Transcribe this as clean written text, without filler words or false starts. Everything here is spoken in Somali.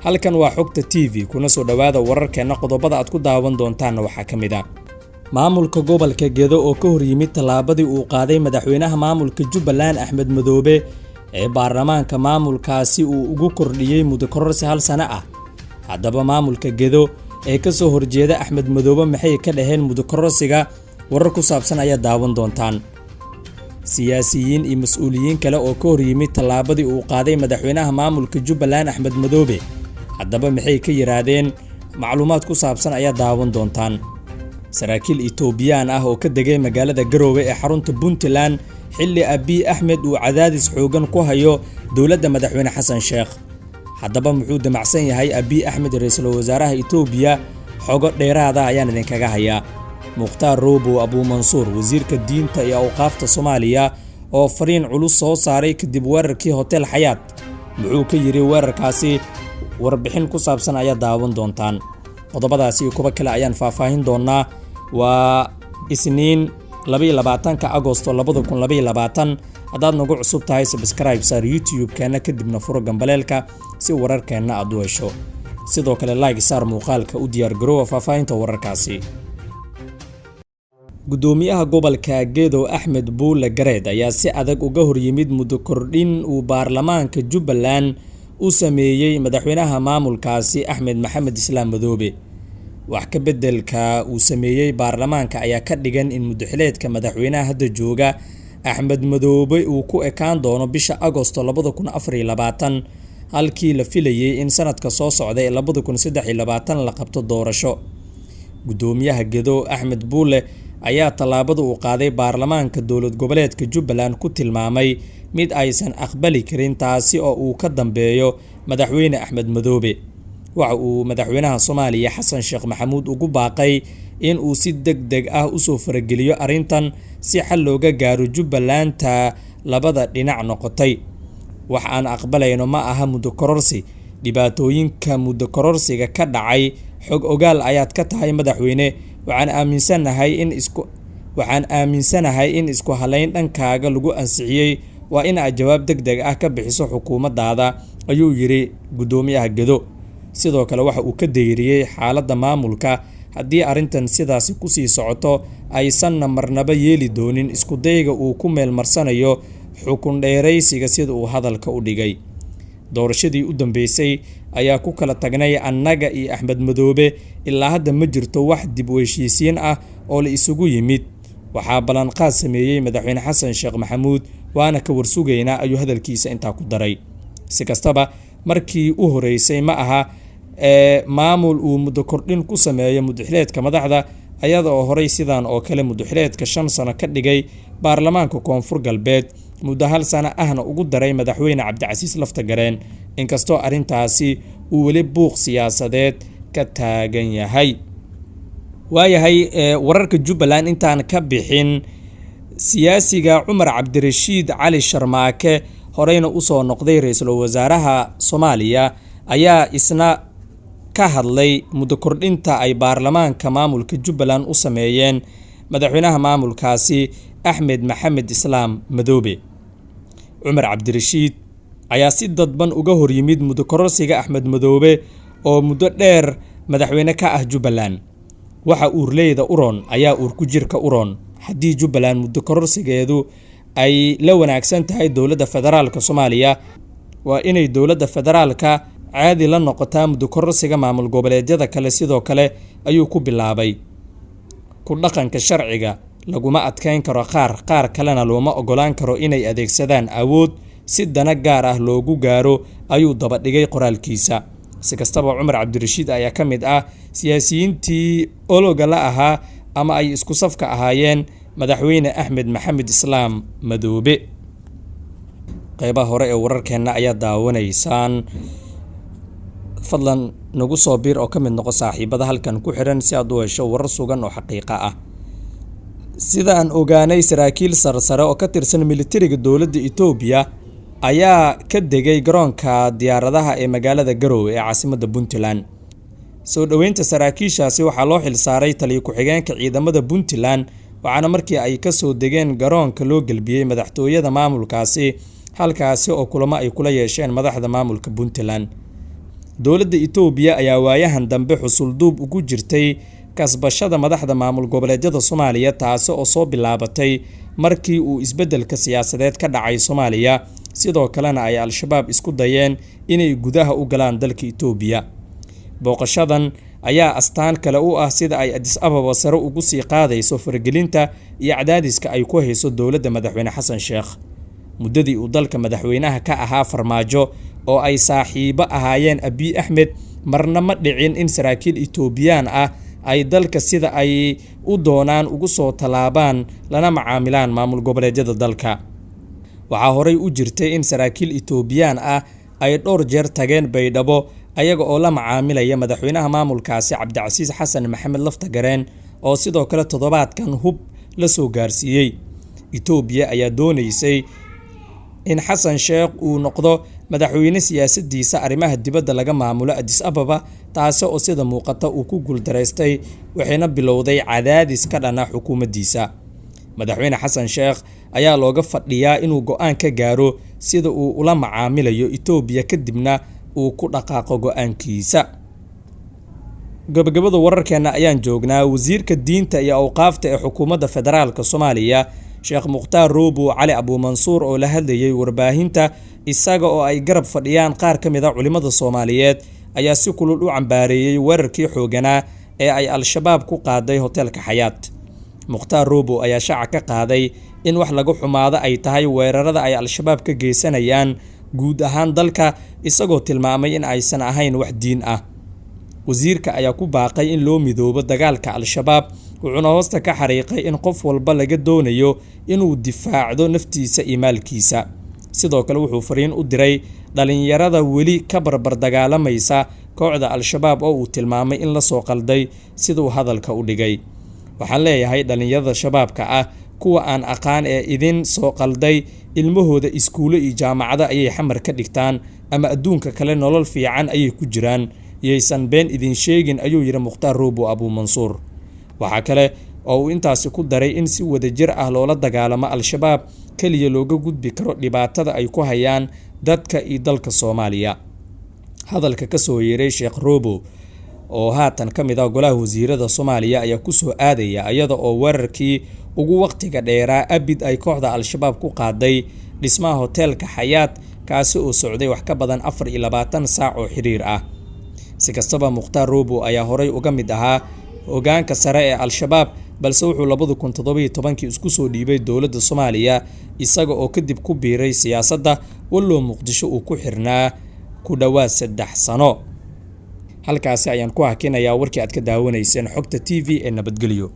Halkan waa Xogta TV, kuna soo dhowaada wararkeenna. Qodobada aad ku daawan doontaanna waxaa ka mid ah maamulka gobolka Gedo oo ka hor yimid tallaabadii uu qaaday madaxweynaha maamulka Jubbaland Axmed Madoobe ee baarlamaanka maamulkaasi uu ugu kordhiyey muddo kororsi hal sano ah. Haddaba maamulka Gedo ee ka soo horjeeda Axmed Madoobe maxay ka dhaheen muddo kororsiga? Warar ku saabsan ayaa daawan doontaan. Siyaasiyiin iyo mas-uuliyiin kale oo ka hor yimid tallaabadii uu qaaday madaxweynaha maamulka Jubbaland Axmed Madoobe, haddaba maxay ka yidhaahdeen? Macluumaad ku saabsan ayaa daawan doontaan. Saraakiil Itoobiyaan ah oo ka degay magaalada Garoowe ee xarunta Puntland xilli Abiy Axmed uu cadaadis xoogan ku hayo dowladda madaxweyne Xasan Sheekh. Haddaba muxuu damacsan yahay Abiy Axmed, ra-iisul wasaaraha Itoobiya? Xogo dheeraada ayaan idinkaga hayaa. Mukhtaar Roobow Abuumansuur, wasiirka diinta iyo awqaafta Soomaaliya, oo fariin culus soo saaray kadib weerarkii Hotel Xayaat, muxuu ka yidhi weerarkaasi? Warbixin ku saabsan ayaa daawan doontaan. Qodobadaasi iyo kuwo kale ayaan faahfaahin doonaa. Waa Isniin, 22-ka Agosto 2022. Haddaad nagu cusub tahay, subscribe saar YouTube-keenna, kadibna furo gambaleelka si wararkeenna aad u hesho. Sidoo kale like saar muuqaalka. U diyaar garoowa faahfaahinta wararkaasi. Gudoomiyaha gobolka Gedo Axmed Buule Gareed ayaa si adag uga horyimid muddo kordhin uu baarlamaanka Jubbaland u sameeyey madaxweynaha maamulkaasi Axmed Maxamed Islaam Madoobe. Wax ka beddelka uu sameeyey baarlamaanka ayaa ka dhigan in muddoxileedka madaxweynaha hadda jooga Axmed Madoobe uu ku ekaan doono bisha Agosto 2024, halkii la filayey in sanadka soo socda ee 2023 la qabto doorasho. Gudoomiyaha Gedo Axmed Buule ayaa tallaabada uu qaaday baarlamaanka dowlad goboleedka Jubbaland ku tilmaamay mid aysan aqbali karin, taasi oo uu ka dambeeyo madaxweyne Axmed Madoobe. Waxa uu madaxweynaha Soomaaliya Xasan Sheekh Maxamuud ugu baaqay in uu si deg deg ah usoo farageliyo arrintan si xal looga gaaro Jubbalanta labada dhinac noqotay. "Wax aan aqbalayno ma aha muddo kororsi. Dhibaatooyinka muddo kororsiga ka dhacay xog ogaal ayaad ka tahay, madaxweyne. Waxaan aaminsanahay in isku halayn dhankaaga lagu ansixiyey. Waa in aad jawaab deg deg ah ka bixiso xukuumaddaada," ayuu yidhi guddoomiyaha Gedo. Sidoo kale waxa uu ka dayriyey xaaladda maamulka haddii arrintan sidaasi kusii socoto, aysanna marnaba yeeli doonin iskudayga uu ku meelmarsanayo xukun dheeraysiga, sida uu hadalka u dhigay. "Doorashadii u dambeysay ayaa ku kala tagnay annaga iyo Axmed Madoobe. Ilaa hadda ma jirto wax dib u heshiisiin ah oo la isugu yimid. Waxaa ballanqaad sameeyey madaxweyne Xasan Sheekh Maxamuud, waana ka warsugaynaa," ayuu hadalkiisa intaa ku daray. Si kastaba, markii u horeysay ma aha ee maamul uu muddo kordhin ku sameeyo muddoxileedka madaxda, ayada oo horey sidan oo kale muddoxileedka 5 sano ka dhigay baarlamaanka Koonfur Galbeed, muddo hal sano ahna ugu daray madaxweyne Cabdicasiis Laftagareen, inkastoo arrintaasi uu weli buuq siyaasadeed ka taagan yahay. Waayahay, wararka Jubbaland intaan ka bixin, siyaasiga Cumar Cabdirashiid Cali Sharmaake, horeyna usoo noqday ra-iisul wasaaraha Soomaaliya, ayaa isna ka hadlay muddo kordhinta ay baarlamaanka maamulka Jubbaland u sameeyeen madaxweynaha maamulkaasi Axmed Maxamed Islaam Madoobe. Cumar Cabdirashiid ayaa si dadban uga horyimid muddo kororsiga Axmed Madoobe oo muddo dheer madaxweyne ka ah Jubbaland. "Waxa uurleyda uron ayaa uur ku jirka uron. Haddii Jubbaland muddo kororsigeedu ay la wanaagsan tahay dowladda federaalka Soomaaliya, waa inay dowladda federaalka caadi la noqotaa muddo kororsiga maamul goboleedyada kale sidoo kale," ayuu ku bilaabay. "Ku dhaqanka sharciga laguma adkeyn karo qaar, qaar kalena looma ogolaan karo inay adeegsadaan awood si dana gaar ah loogu gaaro," ayuu dabadhigay qoraalkiisa. Si kastaba, Cumar Cabdirashiid ayaa ka mid ah siyaasiyiintii ologa la ahaa ama ay isku safka ahaayeen madaxweyne Axmed Maxamed Islaam Madoobe. Qeybaha hore ee wararkeenna ayaa daawanaysaan. Fadlan nagu soo biir oo ka mid noqo saaxiibada halkan ku xidhan si aad u hesho warar sugan oo xaqiiqa ah. Sida aan ogaanay, saraakiil sarsare oo ka tirsan militariga dowladda Itoobiya ayaa ka degay garoonka diyaaradaha ee magaalada Garowe ee caasimadda Puntland. Soo dhoweynta saraakiishaasi waxaa loo xilsaaray taliyo ku-xigeenka ciidamada Puntland, waxaana markii ay kasoo degeen garoonka loo gelbiyey madaxtooyada maamulkaasi, halkaasi oo kulamo ay kula yeesheen madaxda maamulka Puntland. Dowladda Itoobiya ayaa waayahan dambe xusulduub ugu jirtay kasbashada madaxda maamul goboleedyada Soomaaliya, taasi oo soo bilaabatay markii uu isbeddelka siyaasadeed ka dhacay Soomaaliya, sidoo kalena ay Al-Shabaab isku dayeen inay gudaha u galaan dalka Itoobiya. Booqashadan ayaa astaan kale u ah sida ay Addis Ababa sare ugu sii qaadayso faragelinta iyo cadaadiska ay ku hayso dowladda Madaxweyne Xasan Sheekh. Muddadii uu dalka madaxweynaha ka ahaa Farmaajo oo ay saaxiibo ahaayeen Abiy Axmed, marna ma dhicin in saraakiil Itoobiyaan ah ay dalka sida ay u doonaan ugu soo tallaabaan lana macaamilaan maamul goboleedyada dalka. Waxaa horey u jirtay in saraakiil Itoobiyaan ah ay dhowr jeer tageen Baydhabo ayaga oo la macaamilaya madaxweynaha maamulkaasi Cabdicasiis Xasan Maxamed Laftagareen, oo sidoo kale toddobaadkan hub la soo gaarsiiyey. Itoobiya ayaa doonaysay in Xasan Sheekh uu noqdo madaxweyne siyaasadiisa arrimaha dibadda laga maamulo Addis Ababa, taasi oo sida muuqata uu ku guuldaraystay, waxayna bilowday cadaadis ka dhana xukuumaddiisa. Madaxweyne Xasan Sheekh ayaa looga fadhiyaa inuu go'aan ka gaaro sida uu ula macaamilayo Itoobiya, kadibna uu ku dhaqaaqo go'aankiisa. Gabagabada wararkeena ayaan joognaa. Wasiirka diinta iyo awqaafta ee xukuumadda federaalka Soomaaliya, Sheekh Mukhtaar Roobow Cali Abuumansuur, oo la hadlayay warbaahinta isaga oo ay garab fadhiyaan qaar ka mid a culimmada Soomaaliyeed, ayaa si kulul u cambaareeyey weerarkii xooganaa ee ay Al-Shabaab ku qaaday hoteelka Xayaat. Mukhtaar Roobow ayaa shaaca ka qaaday in wax laga xumaado ay tahay weerarada ay Al-Shabaab ka geysanayaan guud ahaan dalka, isagoo tilmaamay in aysan ahayn wax diin ah. Wasiirka ayaa ku baaqay in loo midoobo dagaalka Al-Shabaab, wuxuuna hoosta ka xariiqay in qof walba laga doonayo inuu difaacdo naftiisa iyo maalkiisa. Sidoo kale wuxuu fariin u diray dhalinyarada weli ka barbar dagaalamaysa kooxda Al-Shabaab oo uu tilmaamay in la soo qalday siduu hadalka u dhigay. Waxaan leeyahay dhalinyarada shabaabka ah, kuwa aan aqaan ee idin soo qalday, ilmahooda iskuulo iyo jaamacado ayay xamar ka dhigtaan ama adduunka kale nolol fiican ayay ku jiraan, yaysan been idin sheegin, ayuu yidhi Mukhtaar Roobow Abuumansuur. Waxaa kale oo uu intaasi ku daray in si wadajir ah loola dagaalamo Al-Shabaab keliya looga gudbi karo dhibaatada ay ku hayaan dadka iyo dalka Soomaaliya. Hadalka ka soo yeeray Sheekh Roobow oo haatan ka mid ah golaha wasiirada Soomaaliya ayaa kusoo aadaya iyada oo weerarkii ugu waqtiga dheeraa abid ay kooxda Al-Shabaab ku qaaday dhismaha hoteelka Xayaat, kaasi oo socday wax ka badan 24 saac oo xiriir ah. Si kastaba, Mukhtaar Roobow ayaa horey uga mid ahaa hogaanka sare ee Al-Shabaab, balse wuxuu 2017kii isku soo dhiibay dowladda Soomaaliya, isaga oo kadib ku biiray siyaasadda, walloo Muqdisho uu ku xirnaa ku dhowaad 3 sano. Halkaasi ayaan ku hakinayaa warkii aad ka daawanayseen Xogta TV ee nabadgelyo.